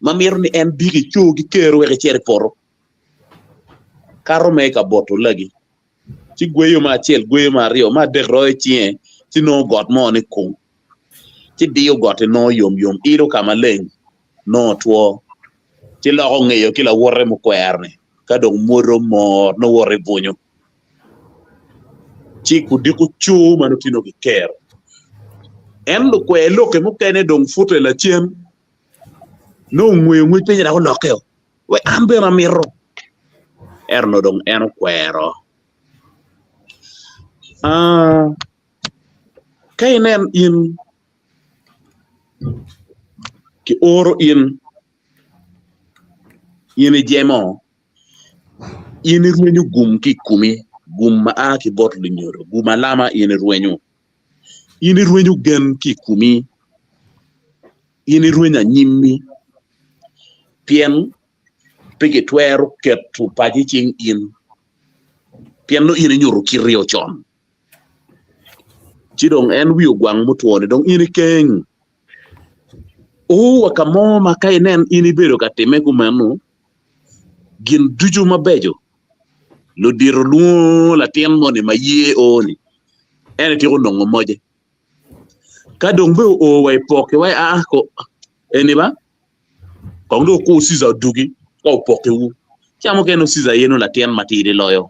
ma mito ni en dik ico ki kero wek icit i poto kato me ka boto lagi. Ci gweyo me acel, gweyo me aryo, me adek royo cinge ci nongo got mo ni kung. Ci diyo got-ti nongo yom yom, ilo ka maleng nongo otwo. Ci loko ngeyo ki lawote mukwero-ni ka dong mwodo mot nongo woto i bwunyo. Ci kudiko cur ma nongo tye nongo kikero. En lukwer lokke mukene dong pute lacen nongo ongweyo ngwec pinye dok olokkeo wek an bene amito. Ento onongo dong en okwero. Ah, ka inen in kioro in, in ijemo, in irwenyo gum ki i komi, gum ma a ki bot lunyodo, gum alama in irwenyo. In irwenyo gen ki i komi, in irwenyo anyimmi, pien pe gitwero keto paco i cing in, pien nongo in inyuto kiti con. Ci dong en wi ogwang mutwo-ni dong in ikeng. O wa ka mo ma ka inen in ibedo ka timme kumeno, gin ducu mabeco, ludito lwongo latin moni ma ye o-ni, en ityeko nongo moce. Ka dong bene oo wa i poki wa aa ko eni ba, kong dong okur Cica odugi ka opokiwu. Ca mukene nongo Cica aye nongo latin matidi loyo.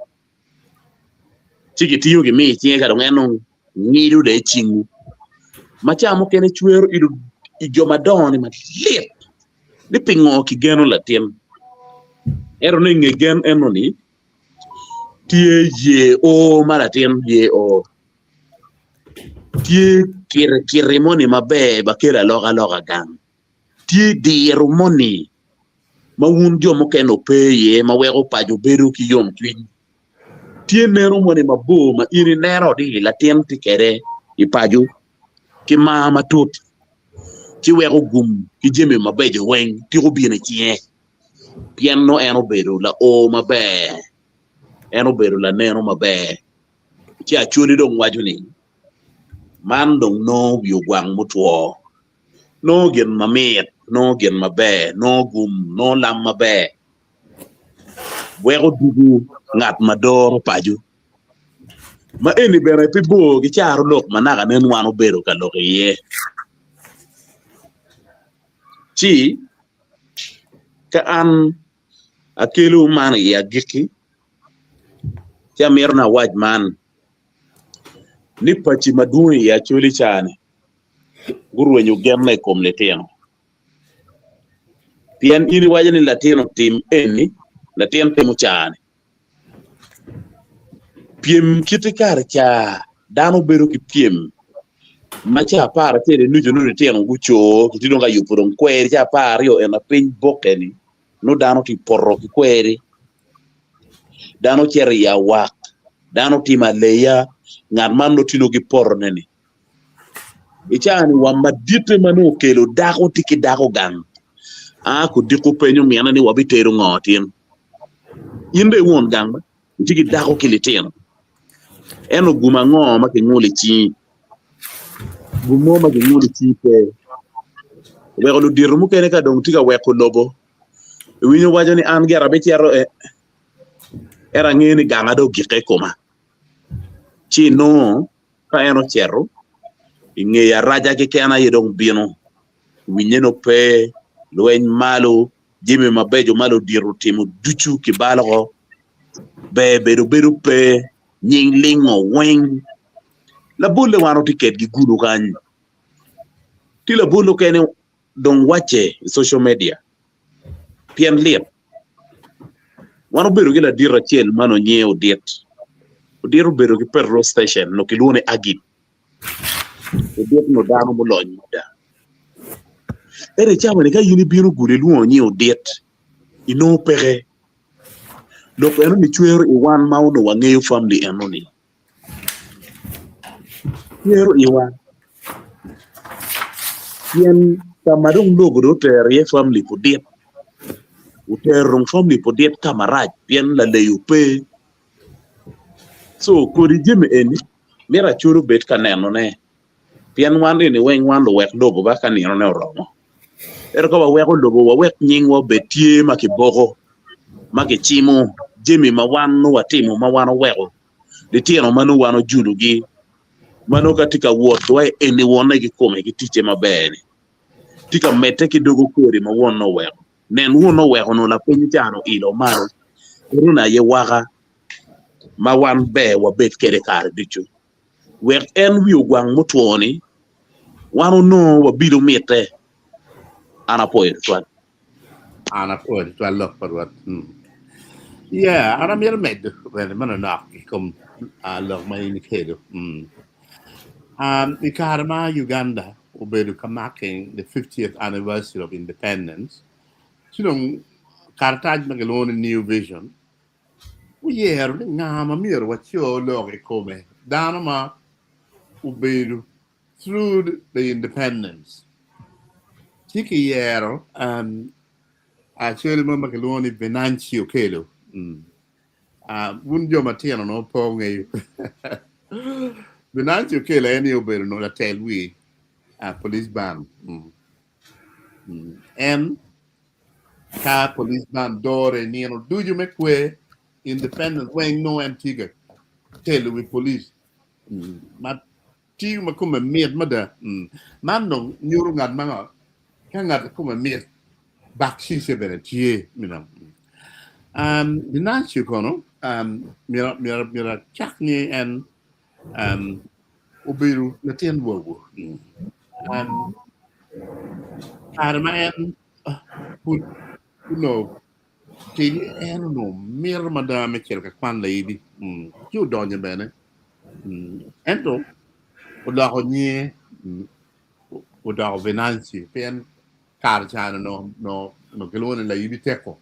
Ci kitingo gimiyo i cinge ka dong en dong ngido dong i cingwu. Ma ca mukene cwero i jo madongo-ni malit ni pingo kigeno latin. Ento ni i nge gen eno-ni tye ye o ma latin ye o. Tye kirikiri moni maber ma kelo alokaloka gang. Tye diro moni ma wun jo mukene wupe iye ma weko paco bedo ki yomcwiny. Tye neno moni mabor ma in ineno ni latin tye kwede i paco ki mar matut ci weko gum ki jami mabeco weng tiko bino i cinge pien nongo en obedo lao maber, en obedo laneno maber. Ci Acholi dong waco ni, Man dong nongo wi ogwang mutwo, nongo gin mamit, nongo gin maber, nongo gum, nongo lam maber, weko dugu ngat ma doro paco. Ma eni bene pe bor ki caro lok ma naka nen wan obedo ka lok iye. Ci ka an akelo man i agikki, ci amito ni awac man ni paci madwong i Acholi ca-ni gurwenyo genne i kom litino pien in iwaco ni latin otim eni latin timo ca-ni pyem kit i kare ca dano bedo ki pyem ma ca aparacel i nucu nongo litino guco gitye dong ka yubo dong kweri ca apararyo ena piny boke-ni nongo dano tye poto ki kweri dano cito i awak dano timo aleya ngat man nongo tye nongo ki potone-ni i caa-ni wa maditte ma nongo okelo dako tye ki dako gang a kudiko penyo mine ni wabitedo ngo tin in dong i won gang ba itye ki dako ki litino ento gum ango ma kingulo i cingi gum mo ma kingulo i cingi pe oweko ludito mukene ka dong tye ka weko lobo iwinyo waco ni an gira abicito e ento angeyo ni ganga dong ogike i koma ci inongo ka en ocito i ngeye araca keken aye dong bino winye nongo pe lweny malo jami mabeco ma ludito otimo ducu kibalo oko ber bedo bedo pe nying lingo weng labolle wan watye kedgi gudo kany tye labol mukene dong wacce i social media pien lit. Wan obedo ki ladit acel ma nongo nyinge Odit. Odit obedo ki petrol station nongo kilwongo ni Agip. Odit onongo dano mulony mada. Ento i cawa-ni ka in ibino gudo ilwongo nying Odit inongo peke. Lok eno-ni cwero i wan ma onongo wangeyo family eno-ni. Cwero iwa pien ka ma dong lobo dong otero iye famili pudit otero dong famili pudit ka marac pien laleyo pe co kodi jami eni mito acol obed ka nenone pien wan eni weng wan luwek lobo ba ka ninone oromo. Ento ka waweko lobo wawek nyingwa obed tye ma kiboko, ma kicimo jami ma wan nongo watimo ma wan oweko litino ma nongo wan ojulugi ma nongo ka tye ka wot wa eni wonne kikome ki ticce maber-ni tye ka medde ki dogo kodi ma wonne oweko. Nen wonne oweko onongo lapiny can oilo malo. Enoni aye waka ma wan ber wabed kwede kare ducu. Wek en wi ogwang mutwo-ni wan onongo wabilo mitte. An apwoyo tutwal. An apwoyo tutwal lok pa Rwot. Yeah, an amito medo bene manonok i kom lok ma in ikelo. I kare ma Uganda obedo ka marking the 50th anniversary of independence, ci dong karatac ma kilwongo ni New Vision oyero ni nga ma myero waco lok i kome, dano ma obedo through the independence. Ci kiyero acel mo ma kilwongo ni Venancio Okello. Wun jo matino nongo pe wungeyo. Venancio Okello en aye obedo nongo latel wi police band. En ka police band dore nino ducu me kwer independence weng nongo en tye ka telo wi police ma Tiyo ma kome mit mada. Man dong nyuto ngat ma ngo? Ka ngat kome mit, bakcice bene tye. You know. Um, Venancio kono, um, myero, myero, myero acak ni en um, obedo latin wogo. Um, kare ma en uh, pud onongo tidi, en onongo mito mada me cito ka kwan laidi. Mm, ci odonyo bene. Ento oloko nyinge odoko Venancio pien kare ca onongo kilwongo ni Layibi Teko.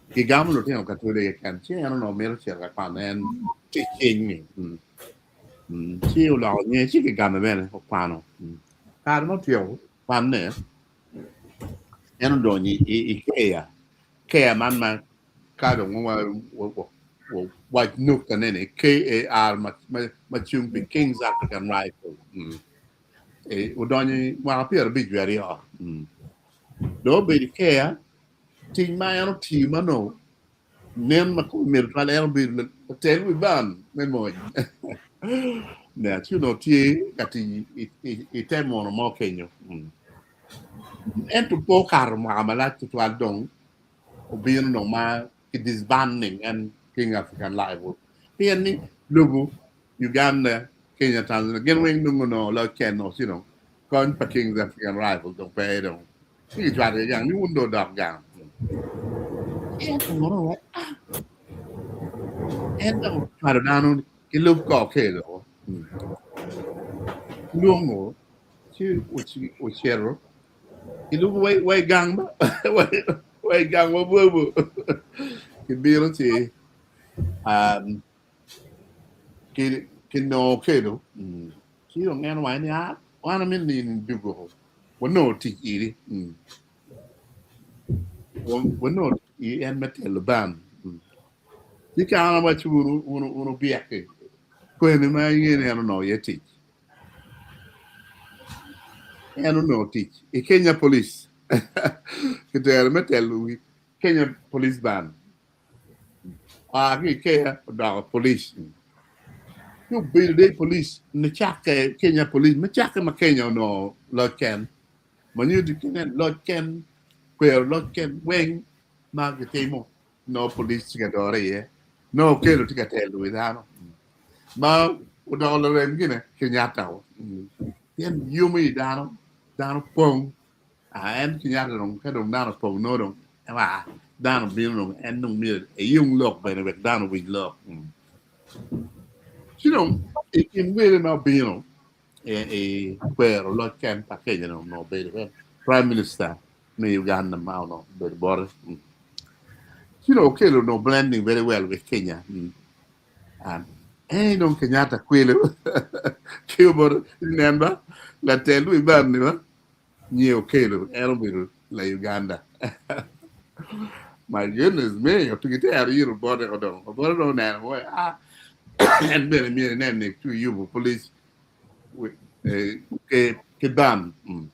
Kigamo lutino Katoli keken ci en onongo mito cito ka kwano en tic cing-ni. Ci oloko nyinge ci kigame bene okwano. Kare ma otyeko kwanne en odonyo i keya, keya man ma Ka dong wac nuktane ni KAR ma cung pi Kings African Rifle odonyo i mwaka 52 dong obedo i keya tic ma en otiyo ma nongo nen ma kome mit tutwal en obedo latel wi band me mony ci onongo tye ka tic i te muno mo kenyo ento pe okato mwaka malac tutwal dong obino dong ma ki disbanding en King African Live pien ni lobo Uganda, Kenya, Tanzania gin weng nongo onongo loc ken ci dong kony pa Kings African Rifle dong pe dong ci kicwalo ki gang ni wun dong odok gang ento mono ah en dok ocwalo dano ki lub kor kelo lwongo ci ocito Kilwongo wa i gang ba wa i gang wa bwobo kibino ci um, kinongo kelo mm. ci dong en owaco ni ah, wan amito ni in idug wanongo tic iri mm. Wanongo tic iri en me telo band mm. Ci ka an awaco wunu wunu wunu byek-ki kwene ma inge ni en onongo iye tic En onongo tic i Kenya Police. Kitero me telo wi Kenya Police Band. Oa ki i Kenya odoko police. Ci obedo de i police nicakke Kenya Police me cakke ma Kenya onongo loc ken. Ma nyuto ni loc ken, kwero loc ken weng ma gitimo nongo police tye ka dore iye, nongo Okello tye ka telo wi dano ma odoko larem gine Kenyatta o. Pien yomo i dano, dano pong. Ah, en Kenyatta dong ka dong dano opong nongo dong ah, dano bino dong en dong myero eyung lok bene wek dano owinj lok. Ci dong i kin wele ma obino i kwero loc ken pa Kenya dong onongo obedo Prime Minister me Uganda ma onongo obedo bote. Ci dong Okello onongo blending very well with Kenya. Um, eh dong Kenyatta kwelo ki obote nen ba latel wi band ni ba nye Okello en obedo la Uganda. My goodness me, otugi tero yiro bote ko dong. Obote dong oneno wa ah en bene myero inen ni tu yubo police ke ki band. Mm.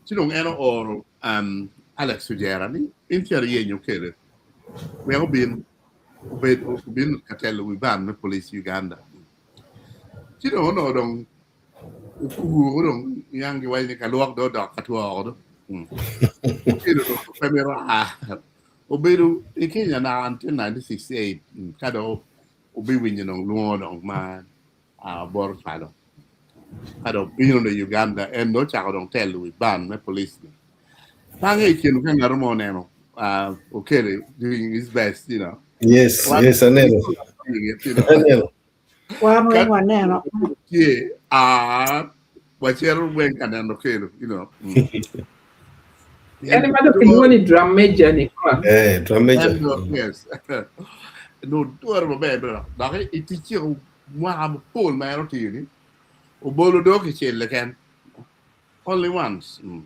Ci dong en ooro um, Alex Ojera ni in cito iyenyo Okello wek obin obed obin ka telo wi band me police Uganda. Ci dong onongo dong okuro dong niang giwaco ni kalwok dong odok ka twoko do. Okello dong pe mito a. Obedo i Kenya naka until 1968 ka dong obiwinyo dong lwongo dong ma bot ocwalo. Ka dong obino i Uganda en dong ocako dong telo wi band me police ni. Bange i kin ka ngat mo oneno Okello doing his best, you know. Yes, yes, aneno. Aneno. Wan weng waneno. Tye, ah, wacito weng ka neno Okello, you know. En ma dok kilwongo ni drum major ni kwa. Eh, drum major. En dok, yes. No dwaro maber bene dok i ticce mwaka mapol ma en otiyo ni obolo dog kicel keken. Only once. Mm.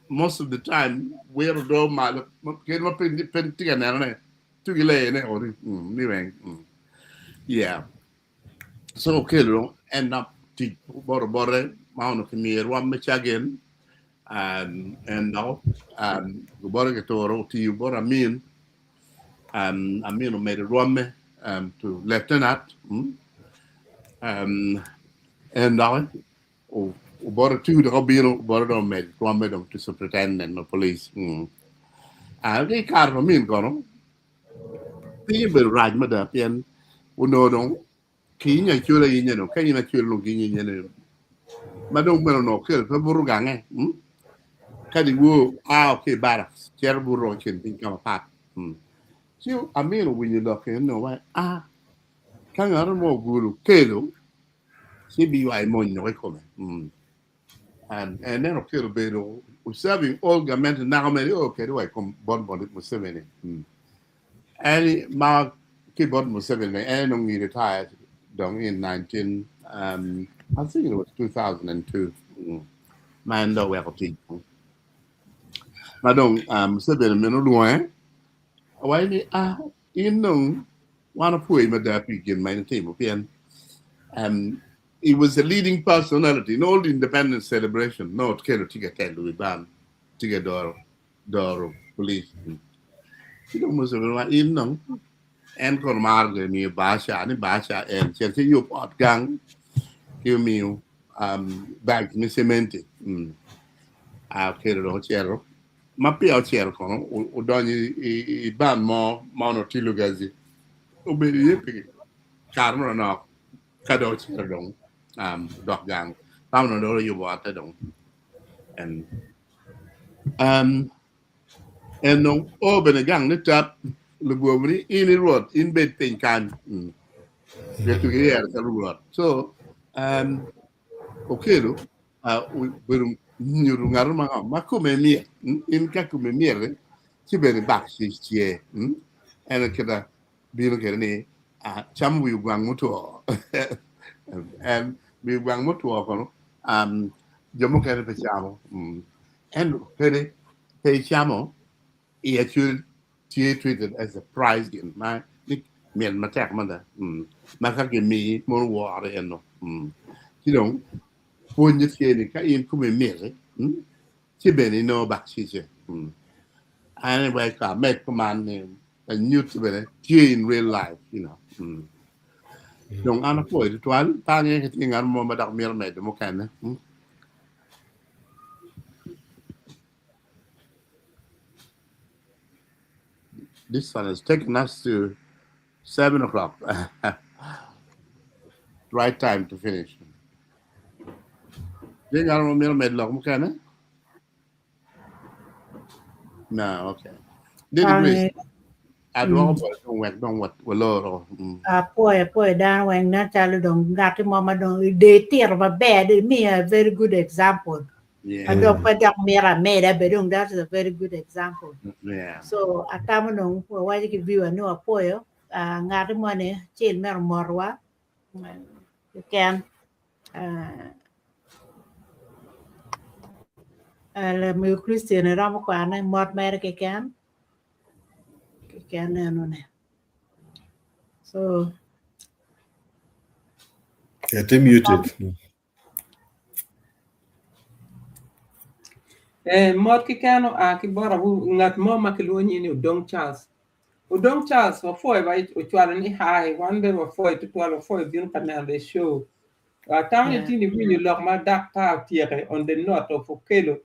Most of the time wiro do malo kendo ma pe pe tye ka nenone tugi leyene ori mm, ni weng. Mm. Yeah. So Okello end up tic bot bote ma onongo kimiyo rwom me cagin um, and dok um, bote kituro otiyo bot Amin um, Amin omedo rwomme um, to lieutenant mm, um, and dok obote tu dok obino bote dong omedo rwomme dong to superintendent of police mm. Uh, ki kare pa Amin kono piny obedo rac mada pien onongo dong kiinyo acwela ayinya dong ka in acwela dong kiinyo ayinya ni ma dong meno onongo Okello pe buto gange mm? Kadi woo a ki i barracks cito buto i kin piny ka mapat mm. Ci Amin owinyo lok eni dong waco a ka ngat mo ogulo Okello ci biywayo mony dok i kome mm. And en Okello obedo serving all gamente naka mere o kede wa i kom bot Museveni mm. En ma ki bot Museveni en onongo he retired dong in 19 um, I think it was 2002 mm. Ma en dong oweko tic ma dong Museveni meno olwonge owaco ni ah in dong wan opwoyi mada pi gin ma in itimo pien um, he was a leading personality in all the independence celebration no Okello tye ka telo wi band tye ka doro doro police ci dong Museveni wa in dong en kono maro gire miyo bahasha ni bahasha en cel ci yub ot gang ki omiyo um, bag me cementi mm. a Okello dong ocito ma peya ocito kono odonyo i band mo ma onongo tye Lugazi obedo iye pi kare mo manok ka dong ocito dong um, odok gang tam onongo dong oyubo otte dong en um, en dong o bene gang ni tap lubwobo ni in i rwot in bed piny kany mm. Getu giyero calo rwot so um, Okello uh, obedo nyuto ngat ma ma kome myet mm? In ka kome myet ci bene bak tye mm? En kita bino kede ni uh, camo wi ogwang mutwo en wi ogwang mutwo kono um, jo mukene pe camo mm. Ento kede pe icamo i actually tye treated as a prize gin ma ni mit matek mada mm. Ma ka gimiyi mono wore eno mm. Ci dong pwonye tye ni ka in kome miti mm, ci bene inongo bakcice mm. Anyway, ka med kuman ni lanyut bene tye in real life, you know. Mm. Dong an apwoyo tutwal, pe angeyo ka tye ngat mo ma dok mito medo mukene. Mm. This one has taken us to 7 o'clock. Right time to finish. Tye ngat mo mito medo lok mukene? No, okay. Lady Grace, adwoko bote dong wek dong waloro. Mm. Apwoyo apwoyo dano weng nen calo dong ngati mo ma dong de itito maber de imiyo a very good example. Ma dong pe dok mito ameda be dong that is a very good example. So atamo dong wawaco ki viewer ni wapwoyo ah, ngati mo ni acel mere omotowa keken. Ah, ah, Lamego Christian iromo kwane mot mere keken keken enone. So Yeah, tye muted. Eh, mot keken oa ki bot awu ngat mo ma kilwongo nyinge ni Odong Charles. Odong Charles wapwoyo ba ocwalo ni hi, wan bene wapwoyo tutwal, wapwoyo bino ka neno the show. Atamo ni tini iwinyo lok ma daktar otyeke on the note of Okello.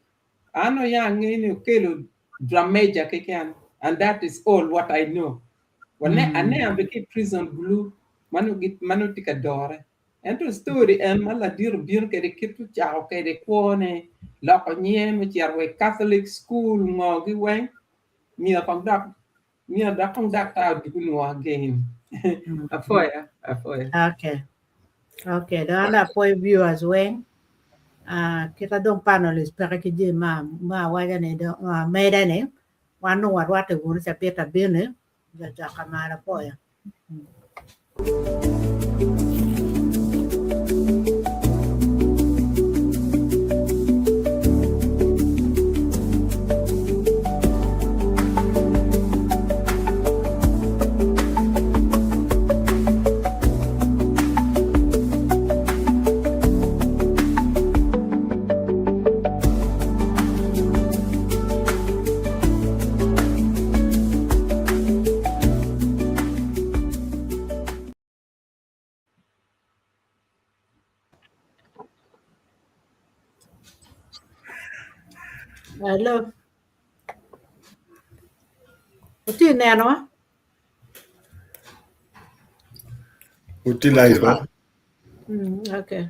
An oya angeyo ni Okello drum major keken and that is all what I know. Wane aneno bene ki i prison bulu ma nongo tye ka dore. Ento story en ma ladit obino kwede kit ocako kwede kwone, loko nyinge me cito wa i Catholic school ngo gi weng, myero kong dok myero dok kong daktar odug onwo again. Apwoya, apwoya. Okay. Okay, dong an apwoyo viewers weng. Uh, kita dong panelists peke ki jami ma ma awaca ni dong uh, meda ni wan dong warwatte wunu cabit abino jajok amalo apwoyo. Hello. Wutye nenowa? Wutye live ba? Okay.